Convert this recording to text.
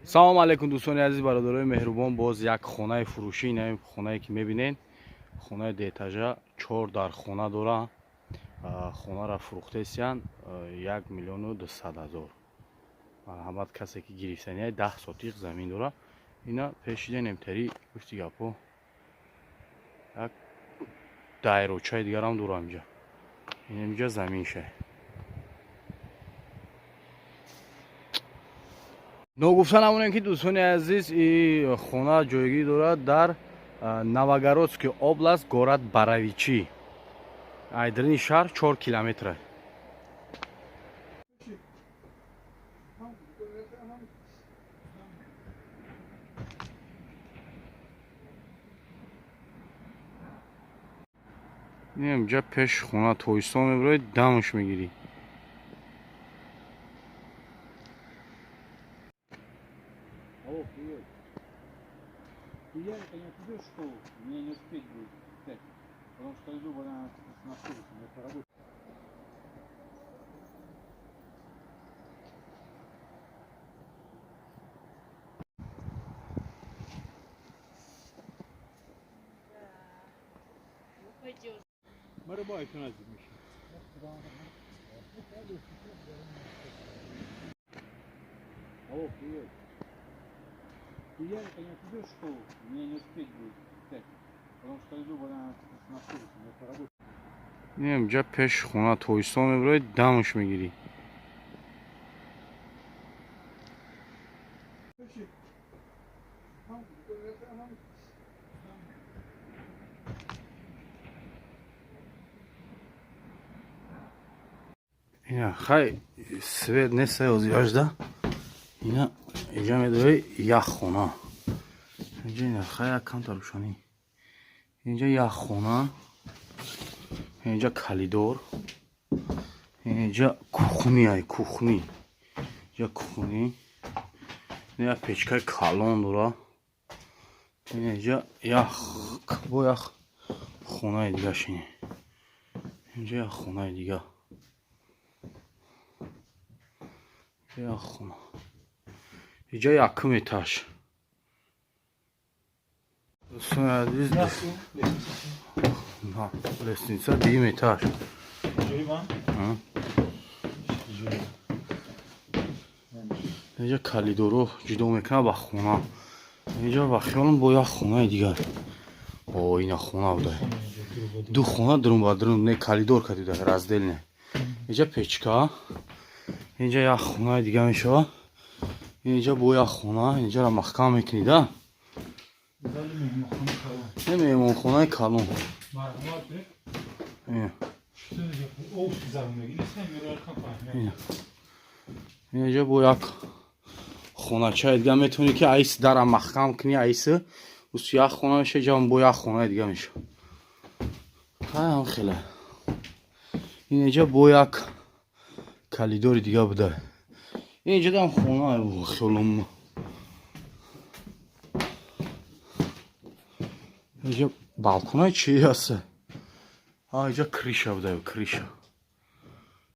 Салому алейкум, дӯстони азиз, бародарои меҳрубон. Боз як хонаи фурӯшӣ. Ин хонае ки мебинед, хонаи дуэтажа, чор дар хона дора. Хонаро фурӯхтесиян 1 200 000. Марҳамат, касе ки гирифтания. 10 сотиқ замин дора. Ина пешида немтари гуфти гапҳо, як дайрочаи дигарам дора инҷа. Инҷа заминша. Ногуфта намонем, ки, дӯстони азиз, и хона ҷойгирӣ дорад дар Новогородский область, город Боровичи, айдрини шаҳр 4 километра. Инҷа пеши хона тоистон мебироед, дамш мегирӣ. Алло, привет. Ты Ярика не отвезешь в школу? Мне не успеть будет в 5. Потому что иду на автобусе, мне по работе. Merhaba, Nazim. Алло, привет. Ты Ярика не отвезешь в школу? Мне не успеть будет в 5. Потому что иду на автобусе, мне по работе. Инҷа пеши хона тоистон мебироед, дамш мегирӣ. Ина хай, свет неста озиажда. Ина инҷа медои, як хона инҷа. Ина хай, як камта рӯшанӣ. Инҷа як хона, инҷа коридор, инҷа кухни, ай кухни, инҷа кухни, як печкаи калон дора. Инҷа як бо як хонаи дига шине. Инҷа як хонаи дига, як хона. Инҷа якум этаж. Дӯстони азиз, лестница, дуюм этаж. Ҷои ман? Инҷа коридоро ҷудо мекунад ба хона. Инҷа ба хиёлам бо як хонаи дигар. О, ина хона буда, ду хона дурун ба дурун, не, коридор кадида, раздельне. Инҷа печка, инҷа як хонаи дига мешавад. Инҷа бо як хона. Инҷаро маҳкам мекунида. Зали меҳмонхона калон. Не, меҳмонхонаи калон. Марҳамат. Ина. Ов зал мегирӣ, меро Ина. Инҷа бо як хоначаи дига. Метавонӣ, ки айс дара маҳкам кунӣ, айс ус як хона меша, инҷа бо як хонаи дига меша. Ҳам хеле. Инҷа бо як коридори дига буда. Инҷа дам хона хиёлам. Инҷа балконаи чи аст? А, инҷа крыша буда, крыша.